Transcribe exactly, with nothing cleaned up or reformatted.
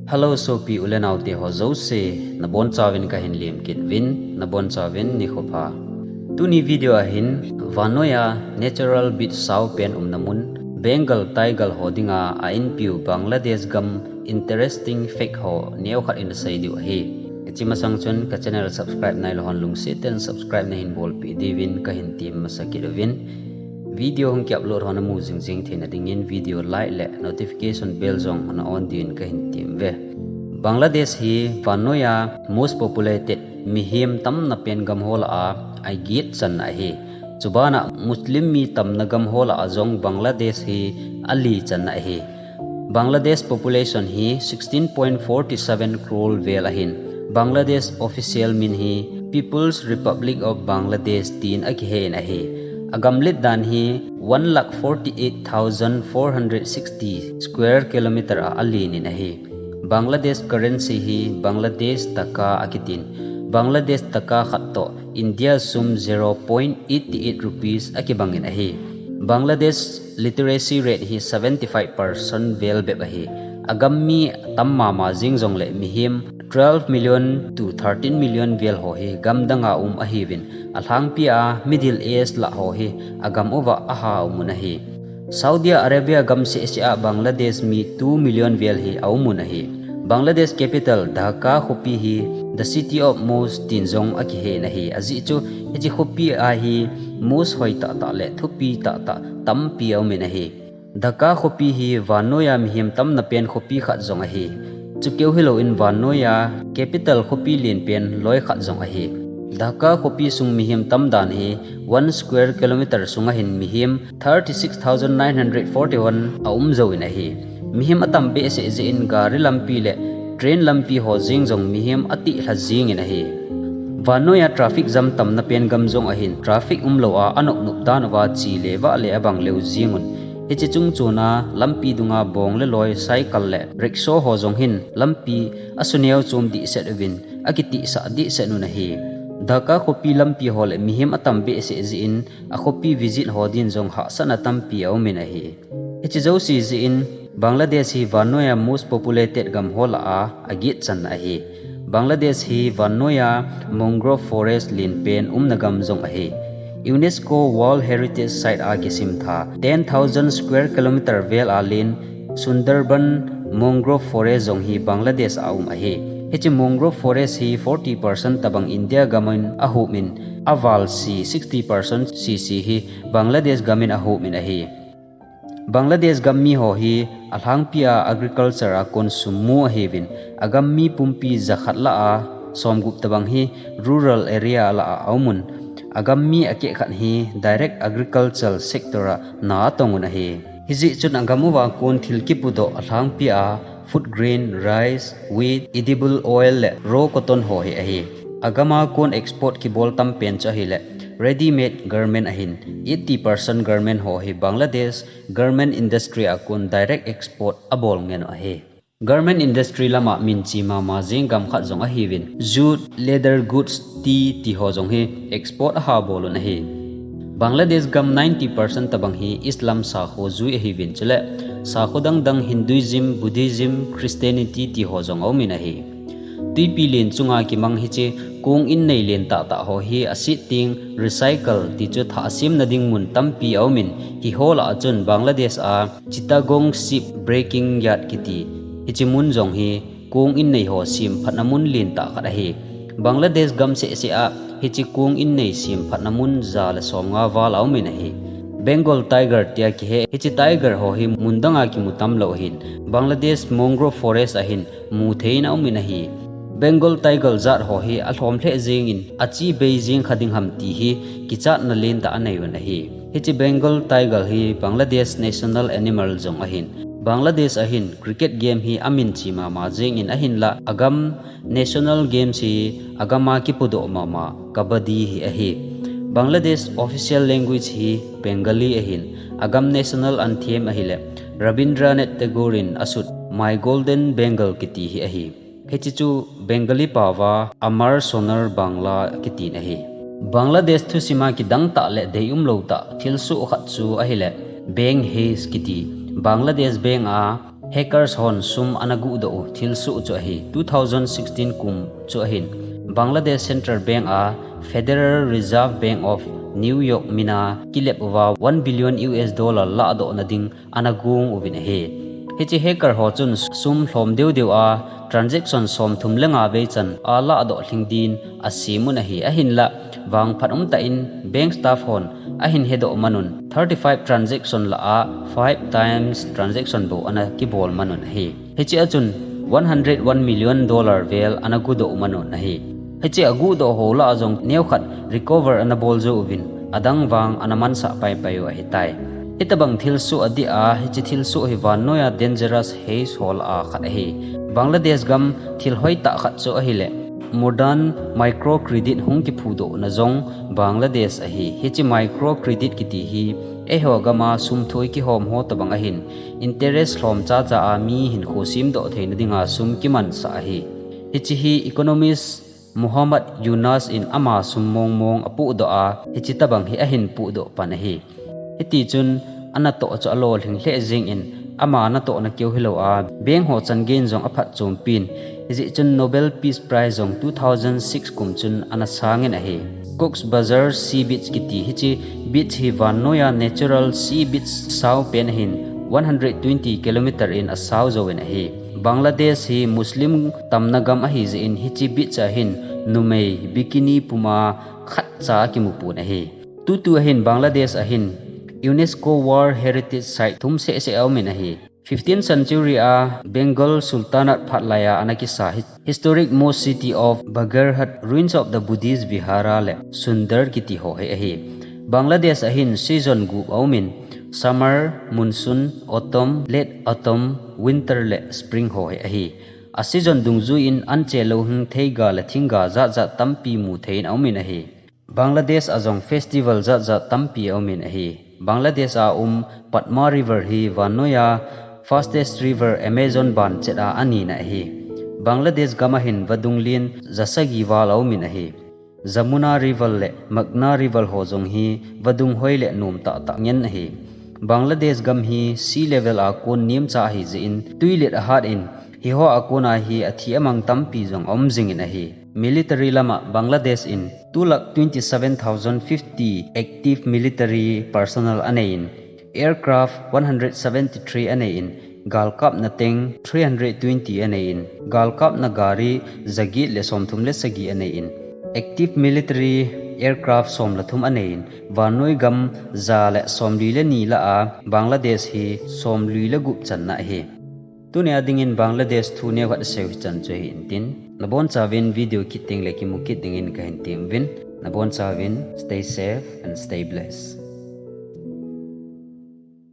Hello sopi u le nao te ho jouse, nabonchauvin kahin lemkit uvin, nabonchauvin nikho pha. Tuni video a hin vannoiya natural beach sao pen umna mun, Bengal Tiger ho dinga a inpiu Bangladesh gam interesting fact ho neokhat in sei diu ahi. Hiche masang chun ka channel subscribe nailou hon lungset in subscribe nahin bolpeh diuvin kahin tem masa kit uvin. Video hung ki upload ho namu jingjing theina dingin video like le notification bell jong na on diuvin kahin tem uve. Bangladesh hi vannoiya most populated, mihem tamna pen gam ho lah a aget channa ahi. Chubana Muslim mi tamna gam ho lah a jong Bangladesh hi ali channa ahi. Bangladesh population hi sixteen point four seven crore vel ahin. Bangladesh official min hi People's Republic of Bangladesh tin akihen ahi. Agamlet dan hi one lakh forty-eight thousand four hundred sixty square kilometer a alen in ahi. Bangladesh currency hi Bangladesh taka akitin. Bangladesh taka khat toh India sum zero point eighty eight rupees akibangin ahi. Bangladesh literacy rate hi seventy five percent vel bep ahi. Agam mi tam mama jing jongle mihem twelve million to thirteen million vel ho hi gamdang a um ahiuvin, alhangpi a middle age lah ho hi agam uva aha umun ahi. Saudi Arabia gam sehseh a Bangladesh mi two million vel hi aumun ahi. Bangladesh capital Dhaka khopi hi the city of mosque tin jong akihen ahi. Ajeh chu hiche khopi a hi mosque hoi tahtah le thupi tahtah tampi aumin ahi. Dhaka khopi hi vannoiya mihem tamna pen khopi khat jong ahi. Chukeu hilouvin vannoiya capital khopi len pen loi khat jong ahi. Dhaka khopi sung mihem tam dan hi one square kilometer sunga hin mihem thirty six thousand nine hundred forty one aum jouvin ahi. Mihem atam behseh jeh in gari lampi le train lampi ho jeng jong mihem atih lha jengin ahi. Vannoiya traffic jam tamna pen gam jong ahin, traffic umlou a anop nop dan uva che le vah le abang leu jengun. Hiche chungchon a lampi dunga bong le loi, cycle le rickshaw ho jong hin lampi asuneo chom dehset uvin, akitihsah dehset un ahi. Dhaka khopi lampi ho le mihem atam behseh jeh in, akhopi visit ho din jong hahsatna tampi aumin ahi. Hiche jouse jeh in, Bangladesh hi vannoiya most populated gam ho lah a aget channa ahi. Bangladesh hi vannoiya mangrove forest len pen umna gam jong ahi. UNESCO World Heritage Site a kisim tha ten thousand square kilometer vel a len Sundarban mangrove forest jong hi Bangladesh a um ahi. Hiche mangrove forest hi forty percent tabang India gam in ahopin, aval se sixty percent sese hi Bangladesh gam in ahopin ahi. Bangladesh gam mi ho hi alhangpi a agriculture a kon summo ahiuvin, agam mi pumpi jakhat lah a somgup tabang hi rural area lah a aumun, agam mi akehkhat hi direct agriculture sector a na atongun ahi. Hijeh chun agam uva kon thil kipudoh alhangpi a food grain, rice, wheat, edible oil le raw cotton ho hi ahi. Agam a kon export kibol tam pen chu ahile ready made garment ahin, eighty percent garment ho hi Bangladesh garment industry a kon direct export abol ngen u ahi. Garment industry lama minche mama jeng gam khat jong ahiuvin, jute, leather goods, tea ti ho jong hi export aha bol un ahi. Bangladesh gam ninety percent tabang hi Islam sakho jui ahiuvin, chule sakho dang dang Hinduism, Buddhism, Christianity ti ho jong aumin ahi. Twipi len chunga kimang hiche kong innei len tahtah ho hi aset teng recycle ti chu thah asemna ding mun tampi aumin, hiho lah a chun Bangladesh a Chittagong Ship Breaking Yard kiti hiche mun jong hi kong innei ho semphatna mun lentah khat ahi. Bangladesh gam sehseh a hiche kong innei semphatna mun ja le somnga val aumin ahi. Bengal Tiger tia kihe hiche tiger ho hi mun danga kimu tamlou ahin, Bangladesh mangrove forest a hin muthei in aumin ahi. Bengal Tiger jat ho hi alhom lheh jengin, ache bei jeng kha ding ham ti hi kichatna lentah anei un ahi. Hiche Bengal Tiger hi Bangladesh national animal jong ahin, Bangladesh a hin cricket game hi aminche mama jengin, ahinlah agam national games hi agam a kipudoh mama kabaddi hi ahi. Bangladesh official language hi Bengali ahin, agam national anthem ahile Rabindranath Tagore in asut My Golden Bengal kiti hi ahi. Hiche chu Bengali paova Amar Sonar Bangla kitin ahi. Bangladesh thusima kidang tah le deium lou tah thilsoh khat chu ahile bank heist kiti. Bangladesh bank a Hackers hon sum ana guhdoh u thilsoh chu ahi. Two thousand sixteen kum chu ahin Bangladesh Central Bank a Federal Reserve Bank of New York mina kilep uva one billion U S dollar lahdohna ding ana gong uvin ahi. Hiche hacker ho chun sum lhom deu deu a transaction somthum le nga vei chan a lahdoh lhing din asem un ahi. Ahinlah vangphat umtah in bank staff hon ahin hedoh manun thirty-five transaction lah a five times transaction bou ana kibol manun ahi. Hiche a chun one hundred one million dollar vel ana guhdoh manun ahi. Hiche a guhdoh ho lah a jong neokhat recover ana bol jou uvin adang vang ana mansah paipai u ahitai. Hitabang thilsoh adih a, hiche thilsoh hi vannoiya dangerous haze ho lah a khat ahi. Bangladesh gam thil hoitah khat chu ahileh modern micro credit hung kiphudohna jong Bangladesh ahi. Hiche micro credit kiti hi eiho gam a sum thoi kihom ho tabang ahin interest lhom chacha a mi hinkho semdoh theina dinga sum kimansah ahi. Hiche hi economist Muhammad Yunus in ama sum mongmong apohdoh a, hiche tabang hi ahin pohdoh pan ahi. Hitichun anatoh chu alolhing lheh jengin ama natohna keu hilou a bank ho chan gei in jong aphatchompin, hijeh chun Nobel Peace Prize jong two thousand six kum chun ana sangin ahi. Cox's Bazar Sea Beach kiti hiche beach hi vannoiya natural sea beach saopen ahin one hundred twenty kilometer in asao jouvin ahi. Bangladesh hi Muslim tamna gam ahijeh in hiche beach a hin numei bikini puma khatcha akimupon ahi. Tutu a hin Bangladesh a hin UNESCO World Heritage Site thum sehseh aumin ahi. Fifteenth century a Bengal Sultanate phatlai a ana kisa hi-, historic most city of Bagharhat, ruins of the Buddhist Vihara le Sundar kiti ho hi ahi. Bangladesh a hin season gup aumin, summer, monsoon, autumn, late autumn, winter le spring ho hi ahi. A season dungjuiyin anche louhing theiga le thingga jatjat tampi mutheiyin aumin ahi. Bangladesh a jong festival jatjat tampi aumin ahi. Bangladesh a um Padma River hi vannoiya fastest river Amazon ban chet a anina ahi. Bangladesh gam a hin vadung len jasagi val aumin ahi. Jamuna River le Meghna River ho jong hi vadung hoi le nom tahtah ngen ahi. Bangladesh gam hi sea level a kon nemcha ahijeh in twilet ahat in, hiho a kona hi athi amang tampi jong aum jingin ahi. Military lama Bangladesh in two lakh twenty-seven thousand fifty active military personnel aneiyin, aircraft one hundred seventy-three aneiyin, galkapna tank three hundred twenty aneiyin, galkapna gari jaget le somthum le sagi aneiyin, active military aircraft som le thum aneiyin, vannoi gam ja le somli le ni lah a Bangladesh hi somli le gup channa ahi. Tunia dingin Bangladesh thu neokhat asei u hichan chu ahi intin, nabonchauvin video kit tengle kimu kit dingin kahin temuvin, nabonchauvin stay safe and stay blessed.